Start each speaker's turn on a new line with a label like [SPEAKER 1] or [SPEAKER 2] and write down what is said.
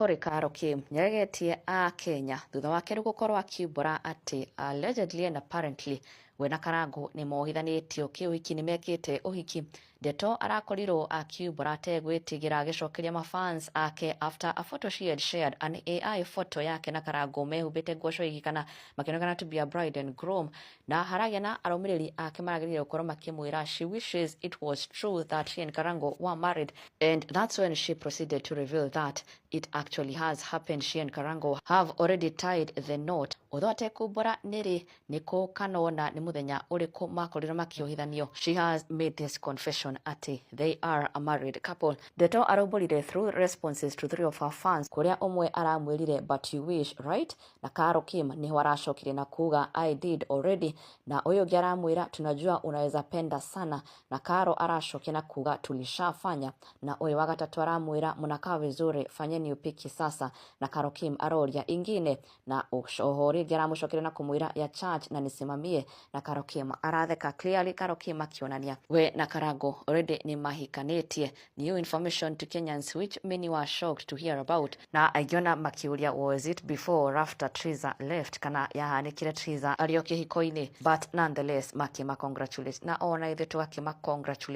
[SPEAKER 1] Sorry, Carol Kim nĩaregetie a Kenya thutha wake rĩu gũkorwo akiumbũra atĩ allegedly and apparently we na Karangũ nĩ mohithanĩtio kĩũhiki, nĩ mekĩte ũhiki. Ndeto arakorirwo akiumbũra ategwĩtigĩra agĩcokeria mafans ake after a photo she had shared, an AI photo yake na Karangũ mehumbĩte nguo cia ũhiki kana makĩonekana to be a bride and groom, na haragia na arũmĩrĩri ake maragĩrĩire gũkorwo makĩmwĩra she wishes it was true that she and Karango were married. And that's when she proceeded to reveal that it actually has happened. She and Karango have already tied the knot, although atekumbũra nĩrĩ, nĩkũ, kana ona nĩ mũthenya ũrĩkũ makorirwo makĩohithanio. She has made this confession atĩ they are a married couple. Ndeto araumbũrire through responses to three of her fans, kũrĩa ũmwe aramwĩrire, "But you wish, right?" Na Carol Kim niho aracokire na kuga, "I did already." Na ũyũ ũngĩ aramwĩra, "Tunajua unaweza penda sana." Na Caro aracokia na kuga, "Tulishafanya." Na ũyũ wa gatatũ aramwĩra, "Mnakaa vizuri, fanyeni upiki sasa." Na Carol Kim aroria, "Ingine?" Na oho rĩngĩ aramũcokeria na kũmwĩra, "Ya church na nisimamie." Na Carol Kim aratheka. Clearly Carol Kim akĩonania we na Karango already nĩ mahikanĩtie. New information to Kenyans, which many were shocked to hear about, na aingĩ ona makĩũria, was it before or after Triza left, kana yahanĩkire Triza arĩ o kĩhiko-inĩ? But nonetheless makĩma congratulate na ona ithuĩ tũgakĩma congratulate.